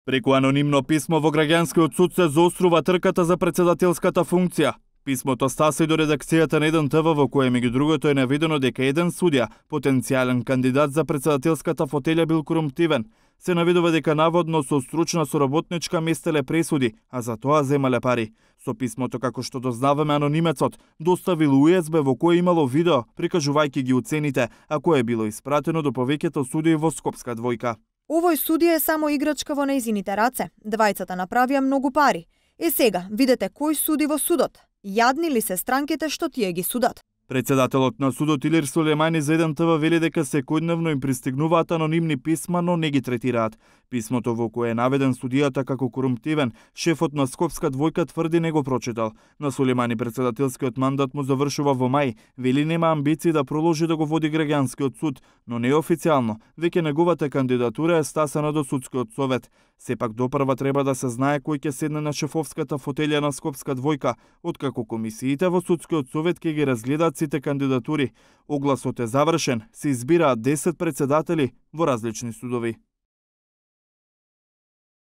Преку анонимно писмо во граѓанскиот суд се заострува трката за председателската функција. Писмото стаси до редакцијата на еден ТВ во кое меѓу другото е наведено дека еден судија, потенцијален кандидат за председателската фотелја, бил корумптивен. Се наведува дека наводно со стручна соработничка местеле пресуди, а за тоа земале пари. Со писмото, како што дознаваме, анонимецот доставил USB во кое имало видео, прикажувајќи ги уцените, а кое било испратено до повеќето судии во Скопска двојка. Овој судија е само играчка во нејзините раце. Двајцата направија многу пари. Сега, видете кој суди во судот. Јадни ли се странките што тие ги судат? Председателот на судот Илир Сулемани за еден ТВ вели дека секојдневно им пристигнуваат анонимни писма, но не ги третираат. Писмото во кое е наведен судијата како корумптивен, шефот на Скопска двојка тврди не го прочитал. На Сулемани председателскиот мандат му завршува во мај, вели нема амбиции да продолжи да го води граѓанскиот суд, но неофицијално, веќе неговата кандидатура е стасана до судскиот совет. Сепак допрва треба да се знае кој ќе седне на шефовската фотелја на Скопска двојка, откако комисиите во судскиот совет ќе ги разгледаат сите кандидатури. Огласот е завршен, се избираат 10 председатели во различни судови.